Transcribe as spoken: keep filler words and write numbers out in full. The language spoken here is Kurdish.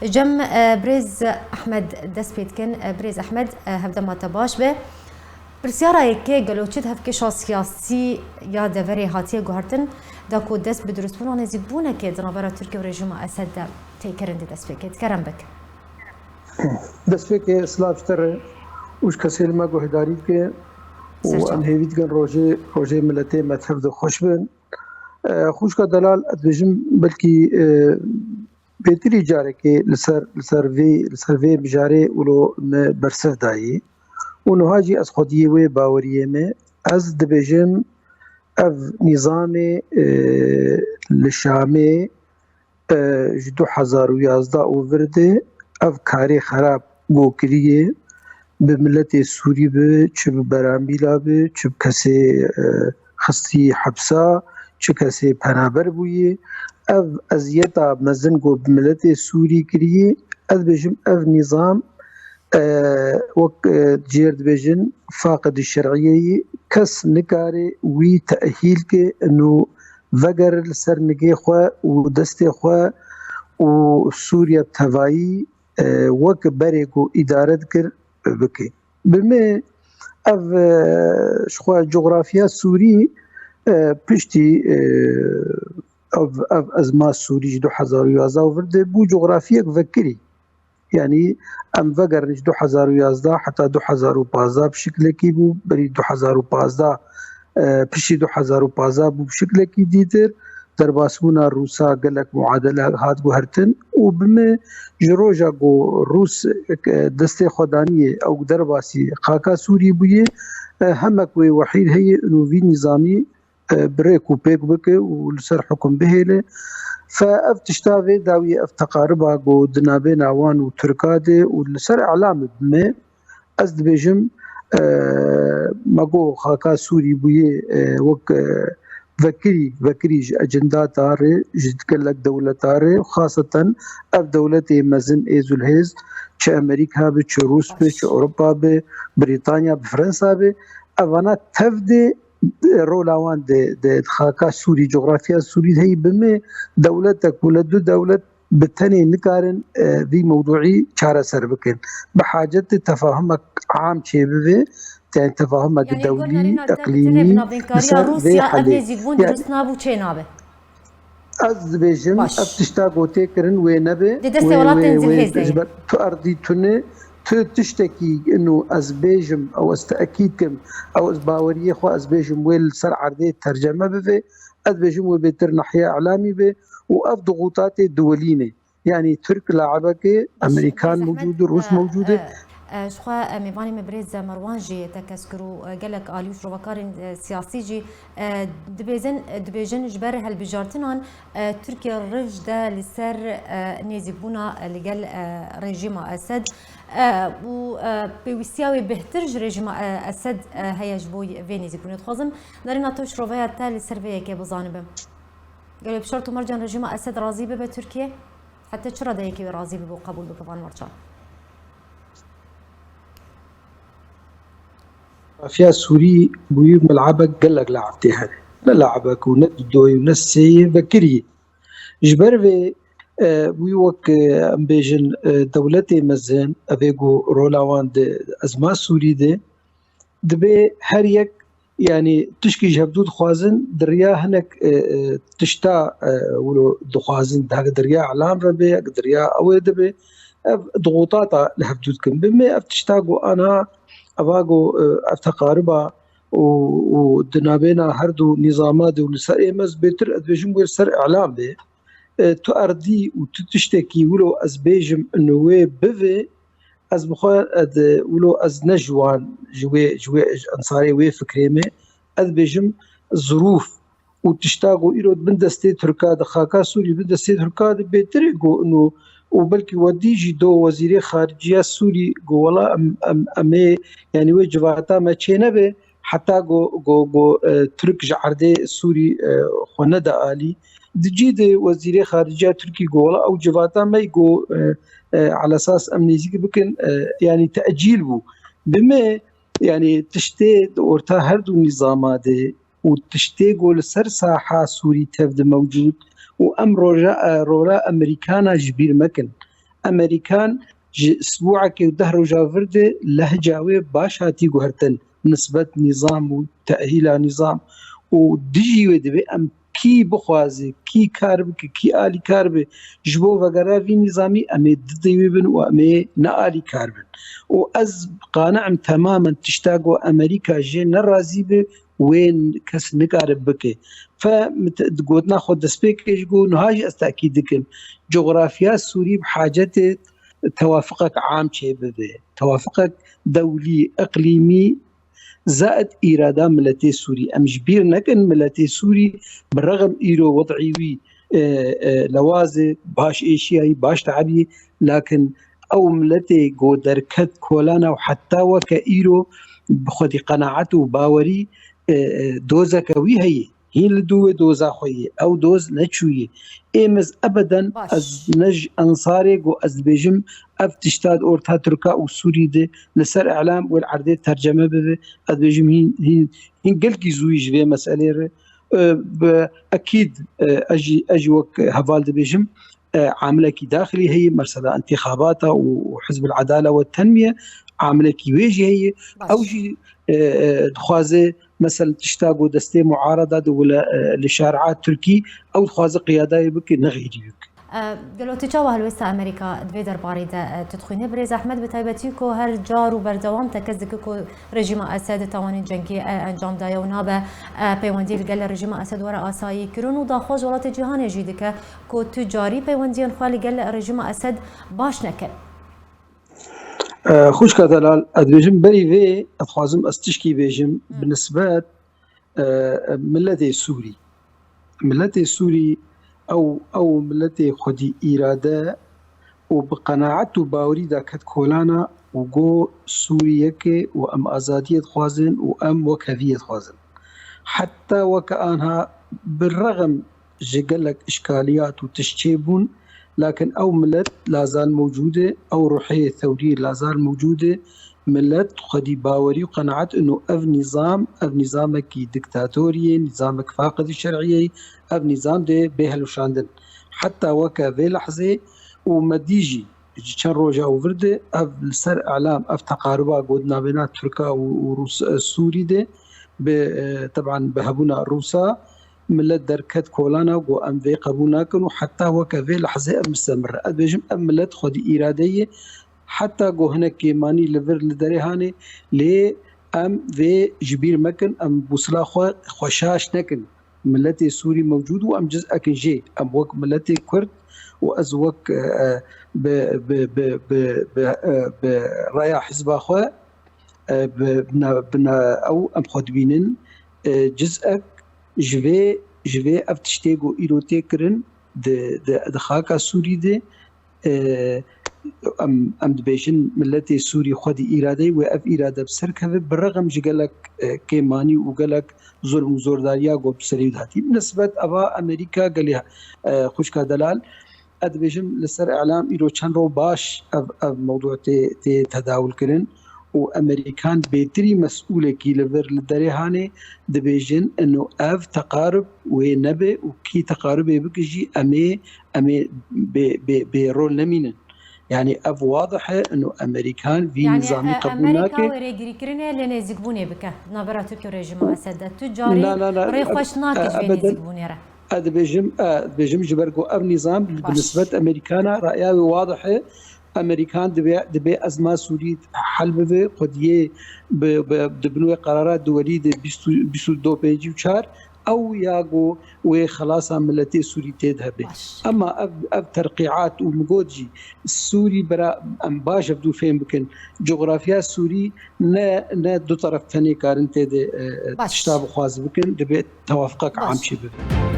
Cem, e, birêz Ehmed dest pê dikin. E, birêz Ehmed, e, hevdema te baş be. Pirsyara yekê gelo çi di hevkêşa siyasî ya deverê hatiye guhertin, da ku dest bi dirustbûna nêzîkbûnekê di navbera Tirkiye û rejîma Esed de tê kirin di destpêkê. Kerem bik. Destpêkê silav ji te re û ji kesê li me guhdarî dike û Serçe. Em hêvî dikin rojê, rojê miletê me tev de xweş bin. E, xwişka delal, ez dibêjim belkî, e, bêtirî carekê li ser, li ser vê, li ser vê mijarê wilo me bersiv dayî. Û niha jî ez xwediyê wê baweriyê me. Ez dibêjim ev nîzamê, e, li Şamê, e, ji du hezar û yazdeh û vir de ev karê xerab go kiriye, bi miletê Sûrî bi, çi bi beramîla bi, çi bi kesê, e, xistî hepsa, çi kesê penaber bûyî. Ev eziyeta mezin ku bi miletê Sûrî kirî, ez dibêjim ev nîzam, e, wek, e, cêr dibêjin, faqidî şer'iyeyî, kes nikare wî te'hîl ke, û vegere li ser nigê xwe û destê xwe û Sûriye bi tevayî, e, wek berê ku îdare dikir, bike. Bi me ev, e, ji xwe coxrafiya Sûrî, e, piştî, e, ev, ev ezma Sûrî ji du hezar û yazdeh û vir de bû coxrafiyek vekirî. Yanî em vegerin ji du hezar û yazdeh heta du hezar û pazdeh bi şiklekî bû, berî du hezar û pazdeh, e, piştî du hezar û pazdeh bû bi şiklekî dîtir. Derbasbûna Rûsa gelek muadele hat guhertin û bi me ji roja ku Rûs, e, destê xwe daniye ew derbasî xaka Sûrî bûye, e, hemek wê wehîr heye û vî nîzamî, e, bi rêk û pêk bike û li ser hukum bihêle. Fe ev tişta vê dawiyê, ev teqariba ku di nabêna wan û Tirka de û li ser îlam bime, ez dibêjim, e, me got xaka Sûrî bûye, e, wek, e, vekirî, vekirî ji ecindata re, ji gelek dewleta re, xaseten ev dewletê mezin ê zulhêz, çi Amerîka be, çi Rûs be, çi Ewropa be, Brîtanya be, Fransa be, evana tev de rola wan di, di xaka Sûrî, coxrafiya Sûrî de heyî bime, dewletek wilo du dewlet bi tenê nikarin, e, vî mewduî çareser bikin. Bi hacet e tefahumek am çêbibe, yani tefahumek dewlî, iqlîmî, li ser vê helê. Rûsya ev nêzîkbûn dirust nabû çê nabe. Ez dibêjim, ev tişta ku tê kirin wê nebe. Di destê welatên zilhêz de ye. Ji ber tu erdî tune, tu tiştekî ino ez bêjim, ew ez te'kîd kim, ew ez baweriyê xwe ez bêjim wê li ser erdê terceme bibe, ez dibêjim wê bêtir nahiya îlamî be û ev dixûtatê duwelî ne. Yanî Tirk laibekê, Amerîkan mewcûd e, Rûs mewcûd e. E, ji xwe, e, mêvanê me birêz Merwan jî tekez kir û, e, gelek alî û şrovekarên, e, siyasî jî, e, dibêzin, e, dibêjin ji ber hilbijartinan, e, Tirkiye rij de li ser, e, nêzîkbûna, e, li gel, e, rejîma Esed, e, û, e, pêwîstiya wê bêhtir ji rejîma, e, Esed, e, heye ji bo vê nêzîkbûnê. Dixwazim nerîna te û şroveya te li ser vê yekê bizanibim. Gelo bi şert û mercan rejîma Esed razî bibe Tirkiye? Heta çi radeyekê wê razî bibe û qebûl bike van mercan? Mafya Sûrî bûyî milabek gelek laeb tê hene. Ne laebek û ne didoyê û ne sêyê vekirî. Ji ber vê, e, wî wek, e, em bêjin, e, dewletê mezin, ev ê ku rola wan di ezma Sûrî de dibe her yek, yanî tişkî ji hevdû dixwazin, di riya hinek, e, e, tişta, e, wilo dixwazin, heke di riya îlam re be, heke di riya ew ê de be, ev dixûtata li hevdû dikin. Bi me ev tişta ku ana, eva ku, e, ev teqariba û, û di nabêna her du nîzama de û li ser ê me ez bêtir ez dibêjim wê li ser îlam be. E, tu erdî û tu tiştekî wilo ez bêjim ino wê bive, ez bi xwe, e, di, wilo ez ne ji wan, ji wê, ji wê, ji ensarê wê fikrê me, ez dibêjim zirûf û tişta ku îro di bin destê Tirka de, xaka Sûrî bin destê Tirka de bêtir e ku ino û belkî we dî jî do wezîrê xariciya Sûrî ku wela em, em, em ê, yanî wê civata me çênebe, heta ku, ku, ku, e, Tirk ji erdê Sûrî, e, xwe nede alî. Di cî de wezîrê xariciya Tirkî got, wela ew civata me ku, e, e, alesas em nêzîk bikin, e, yanî tecîl bû. Bi me, yanî tiştê di orta her du nîzama de û tiştê ku li ser saha Sûrî tev de mewcûd û em roja, e, rola Amerîkana ji bîr mekin. Emerîkan ji sibûekê û deh roja vir de lehca wê baş hatî guhertin nisbet nîzam û tehîla nîzam û dijî wê divê em kî bixwaze, kî kar bike, kî alîkar be ji bo vegera vî nîzamî em ê didê wê bin û em ê ne alîkar bin. Û ez qane im temamen tişta ku Amerîka jê nerazî be wê kes nikare bike. Fe mit-, di gotina xwe destpêkê ji got, niha jî ez tekîd dikim. Coxrafiya Sûrî bi hacetê tewafiqek am çêbibe. Tewafiqek dewlî, iqlîmî, zaid îrada miletê Sûrî. Em ji bîr nekin miletê Sûrî bi rexm îro wed'î wî, e, e, lewazê baş êşiyayî, baş te'ebî, lakin ew miletê go derket kolana û heta weke îro bi xwedî qenaet û bawerî, e, e, dozeke wî heye. Hîn li dû wê doza xwe yê. Ew doz neçûyê. Ê miz ebeden Baş. ez ne ji ensarê ku ez dibêjim ev tişta di orta Tirka û Sûrî de li ser îlam wê li erdê terceme bibe. Ez dibêjim hîn, hîn, hîn gelkî zûyî ji vê meselê re, e, bi ekîd, e, ez jî, ez jî wek heval dibêjim, e, amilekî daxilî heye, mesela intixabata û, û Hizb el Edale we tenmiye, amilekî wê jî heye. Baş. Ew jî, e, e, dixwaze, mesela tişta ku destê muarada de wile, e, li şari'a Tirkî, ew dixwaze qiyadayê bike, ne xeyrî bike. E, gelo tu çawa helwesta Amerîka di vê derbarê de, e, tu dixwîne? Birêz Ehmed, bi taybetî ku her car û berdewam tekez dike ku rejîma Esed tawanên cengî, e, encam daye û nabe, e, peywendî li gel rejîma Esed were asayî kirin û daxwaz welatê cîhanê jî dike ku tu carî peywendiyên xwe li gel rejîma Esed baş nekin. E, xwişka delal, ez dibêjim berî vê ez dixwazim ez tişkî bêjim Hı. bi nisbet, e, miletê Sûrî. Miletê Sûrî ew, ew miletê xwedî îrade û bi qenaet û bawerî de ket kolana û got Sûrî yek e û em azadiyê dixwazin û em wekheviyê dixwazin. Heta weke anha bi rexm ji gelek îşkaliyat û tişt çêbûn, lakin ew milet lazal mewcûd e, ew ruhê thewrî lazal mewcûd e, milet xwedî bawerî û qenaet ino ev nîzam, ev nîzamekî diktatorî ye, nîzamek faqidî şer'î ye, ev nîzam dê bê hilweşandin. Heta weke vê lehzê û me dî jî ji çend roja û vir de ev li ser îlam, ev teqaruba got navêna Tirka û, û Rûs-, e, Sûrî de bi, e, teban bi hebûna Rûsa milet derket kolana got em vê qebûl nakin û heta weke vê lehzê ev mistemir e. Ez dibêjim ev milet xwedî îrade ye, heta got hinek kêmanî li vir li derê hanê, lê em vê ji bîr mekin, em bûsila xwe xweşaş nekin. Miletê Sûrî mewcûd û em ciz'ek in jê. Em wek miletê Kurd û ez wek, e, e, bi, bi, bi, bi, bi, e, bi raya hizba xwe, e, bi, bi na-, bi na-, ew em xwe dibînin, e, ciz'ek ji vê, ji vê ev tiştê ku îro tê kirin di, di, di xaka Sûrî de, e, em, em dibêjin miletê Sûrî xwedî îradeyê wê ev îrade bi ser keve, bi rexm ji gelek, e, kêmanî û gelek zulm û zordariya ku bi serê wî de hatî. Bi nisbet eva Amerîka gelê, e, xwişka delal, ez dibêjim li ser îlam îro çend ro baş ev, ev mewdû tê, tê tedawul kirin û Amerîkan bêtirî mesûlekî li vir li derê hanê dibêjin ino ev teqarib wê nebe û kî teqaribê bike jî em ê, em ê bê, bê, bê rol nemînin. Yani ev wadih e, ino Amerîkan vî Yani, nizamî e, qebûl Amerîka nake. wê rêgirî kirinê lê nêzîkbûnê bike navbera Tirkiye û rejîma Esed de. Tu carî Na, na, na, rê xweş e, nake ji vê ebeden. nêzîkbûnê re. Ez dibêjim, e, dibêjim ji ber ku ev nîzam bi Baş. nisbet Amerîkana raya wê wadih e. Amerîkan dibê, dibê ezma Sûrî hel bibe, xwediyê bi, bi, di bin wê qerara duwelî de bîst û, bîst û du pêncî û çar, ew ya ku wê xelasa miletê Sûrî tê de hebe. Baş. Ema ev, ev terqîat û min got jî Sûrî bera em baş ev dû fêm bikin. Coxrafiya Sûrî ne, ne du teref tenê karin tê de, e, Baş. tişta bixwaz bikin, dibê tewafiqek Baş. am çê bibe.